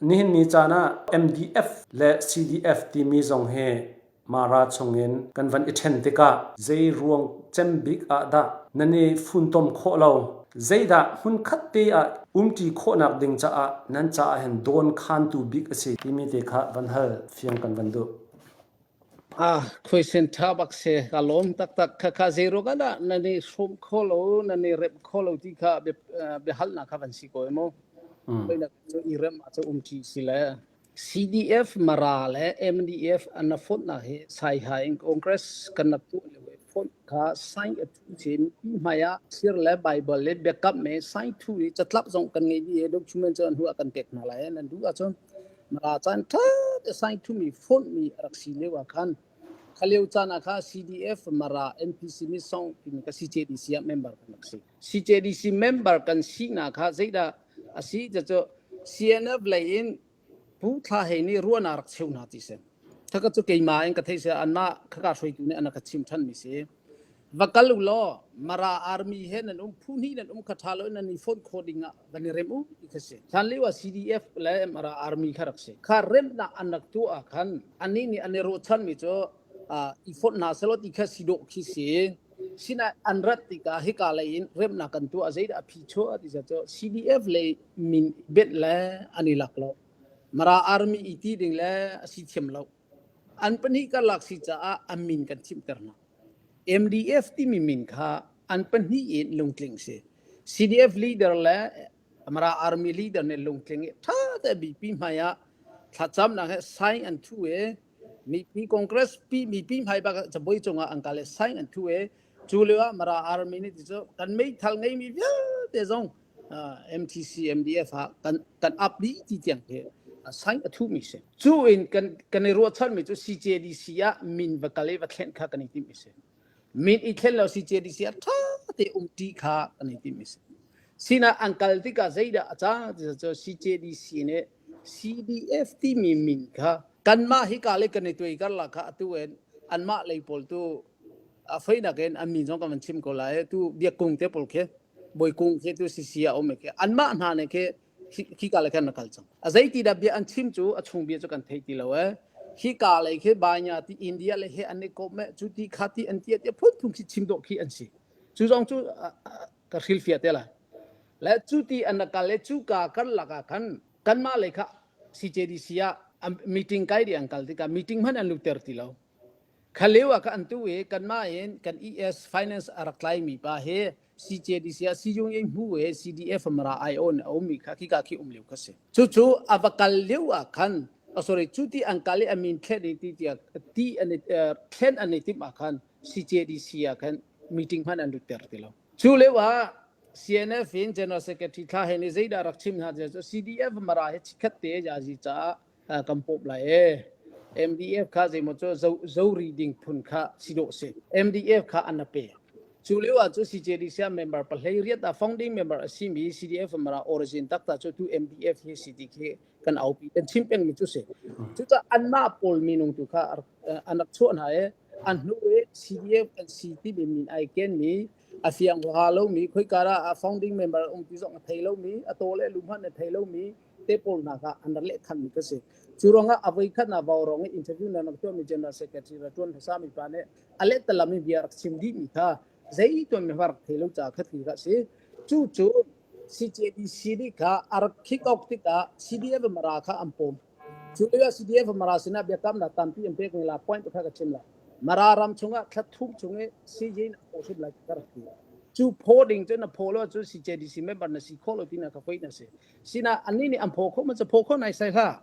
Nihin ni caan ah MDF le CDF timi zong hi Mara chungin kan van i ṭhen tikah zei ruang cem bik ah dah nan i funtom khawh lo? Zeidah hmunkhat te ah umṭi khawhnak ding caah nan caah hin dawn khantu bik a si timi te kha van hal fiang kan van duh. Ah, khuaisen ṭha bak si. Ka lawm taktak. Khakha zeiruang ah dah nan i hrawm kho lo, nan i remh kho lo ti kha biahalnak kha van si ko mu. Voinak cu i remh ah cu umṭi si le CDF Mara le MDF an na fonhnak hi Saiha in Congress kan rak tuah lio i fonh kha sign a thu chin mi hmai ah thir le Bible le biakamh me sign thu i catlap zong kan ngei dih i document cu an hnu ah kan pek hna lai. Nan duh ahcun Mara caan ṭha te sign thumi fonhmi a rak si lio ah khan kha lio caan ah kha CDF Mara NPC Misong timi ka CJDC ah member kan rak si. CJDC member kan sinak kha zeidah a si cu CNF lei in Pu Thla Hei nih ruahnak rak cheu hna ti si. Khaka cu keimah in ka theih si anmah khaka hruaitu nih an ka chim ṭhanmi si. Va kal u law Mara Army he nan um phu hnih nan um kha ṭha lo in nan i fonh khawh ding ah van i rem u ti kha si. Hlan lio ah CDF le Mara Army kha rak si. Kha remnak an rak tuah ah khan annih nih an i ruahchanmi cu i fonh hna selaw ti kha si dawh khi si. Sinai an rat tikah hika lei in remnak kan tuah zeidah a phi chuah ti cu CDF lei min benh le an i lak lo. Mara Army i ti ding le a si thiam lo. An pahnih karlak si caah an min kan thimter hna. MDF timi min kha an pahnih in lungtling si. CDF leader le Mara Army leader nih lungtling i ṭha te mipi hmai ah thlacamnak he sign an thu i mipi Congress pi mipi hmai bak cabuai cungah an kal i sign an thu i cu lio ah Mara Army nih ti cu kan meithal ngeimi vialte zong MTC MDF ah kan kan up dih ti tiang khi sign a thumi si. Cu in kan kan i ruahchanmi cu CJDC ah min va kal i va thlen kha kan i timh si. Min i thlen lo CJDC ah ṭha te umṭi kha kan i timh si. Sinah an kal tikah zeidah a cang ti cu CJDC nih CDF timi min kha kanmah hika le kan i tuai karlak kha atu in anmah lei pawl tu a feinak in an min zong kan van chim ko lai tu biakung te pawl khi bawikung khi tu sisi a um khi anmah hna nih khi khika le khan na kal cang a zeiti dah bia an chim cu a chung bia cu kan thei ti lo e hika lei khi banya ti India le he an i kop me cu ti kha ti an ti ti phun phun khi chim dawh khi an si cu zong cu ka hril fia te lai le cu ti an kal le cu ka kar lak ah khan kanmah lei kha CJDC ah meeting kai di an kal tikah meeting hmanh an luter ti lo Kha lio ah kha an tu i kanmah in kan ES finance a rak tlaimi pa hi CJDC ah siyung in hmu i CDF mara ai on a ummi kha khika khi um lio kha si. Cucu a va kal lio ah khan oh sorry cu ti an kal i a min thlen i ti tiah ti an thlen an i timh ah khan CJDC ah khan meeting hmanh an lutter ti lo. Cu lio ah CNF in General Secretary Thla He nih zeidah rak chim hna cu CDF mara hi chikhat te yazi caah kan pawp lai e. MDF kha zeimaw cu zo, zori ding phun kha si dawh si. MDF kha an pe. Cu lio ah cu CJDC ah member pahlei riat ah founding member a simi CDF mara origin takta cu tu MDF hi si ti khi kan aupi kan chim peng mi cu si. Cucaah anmah pawl minung tu kha an rak chuah hna i an hnu i CDF kan si ti mi min ai ken mi a fiang huaha lomi khoika ah founding member um ti zong a thei lomi a taw le lu hmanh a thei lomi te pawl hna kha an rak leh thanmi ka si. Cu ruangah a voi khat na vaurawng i interview na rak tuahmi General Secretary ra tuan hmasa mi pa nih a lehtalam in bia rak chim dihmi kha zei tuan mi rak thei lo caah khat kha si. Cu cu CJDC nih kha a rak kick off tikah CDF Mara kha an pawm. Cu lio ah CDF Mara sinah biakamnak tampi an pek la point pakhat ka chim la. Mara ram chungah thla thum chung i CJ na phaw hrim lai ka rak ti. Cu phaw ding cu na phaw lo cu CJDC member na si kho lo ti na ka hoi na si. Sinah annih nih an phaw kho man cu phaw kho nai sai hlah.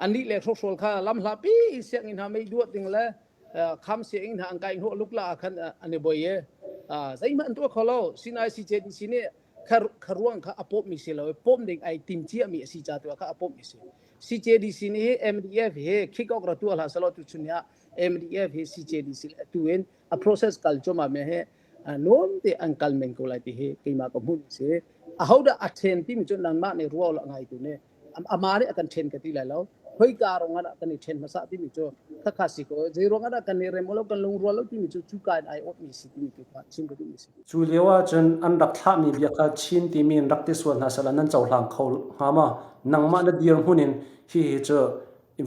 Annih le hrokhrawl kha lam hla pi sianginn hna mei duat ding le kham sianginn hna an kai hnawh luk la ah khan an i boi i zeihmanh an tuah kho lo. Sinai CJDC nih kha ruang kha a pawmmi si lo i pawm ding ai tim ciami a si ca tu ah kha a pawmmi si. CJDC nih MDF hi kick off ra tuah hlah selaw tu chun ah MDF hi CJDC le atu in a process kal cuahmah mi hi nuam te an kal men ko lai ti hi keimah ka hmuh si. Ahodah a then timi cu nangmah nih ruah la ngai tu nih amah nih a kan then ka ti lai lo. Khoika rong ah kan i ṭhen hmasa timi cu khakha si ko. Zei ruang ah kan i rem lo kan lungrual lo timi cu cuka in ai awt mi si timi tu kha chim ka duh mi si. Cu lio ahcun an rak thlahmi bia kha Chin timi in rak ti sual hna sehla nan cohlang kho hnga maw? Nangmah na dirhmun in hihi cu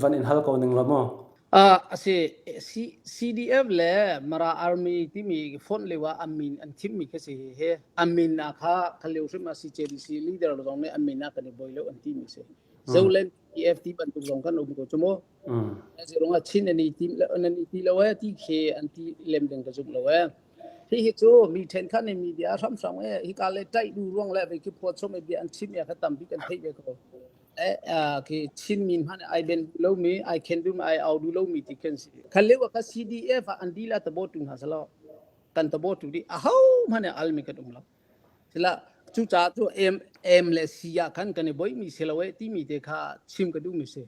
van in hal ko ning law mu. A si CDF le Mara Army timi fonh lio ah an min an thimmi khi si hi an min ah kha kha lio hrim ah CJDC leader zong nih an min ah kan i boi lo an timi si. Zoland CDF ti bantuk zong kan um ko cu mu. Zirong ah Chin an i tim lo an i ti lo e ti khi an ti lem ding ka zumh lo e. Hihi cu mi ṭhenkhat nih media hramhram e hika le ṭaih du ruang le vei khi phuat chom e bia an chim e kha tampi kan theih ve ko. Khi Chinmi hmanh ai ben duh lomi, ai khen duhmi, ai au duh lomi ti khan si. Khan lio ah kha CDF ah an dil a tabo tu hna salo kan tabo tu di aho hmanh almi kan um lo. Sila cucaah cu M M le C ah khan kan i boimi si lo e timi te kha chim ka duhmi si.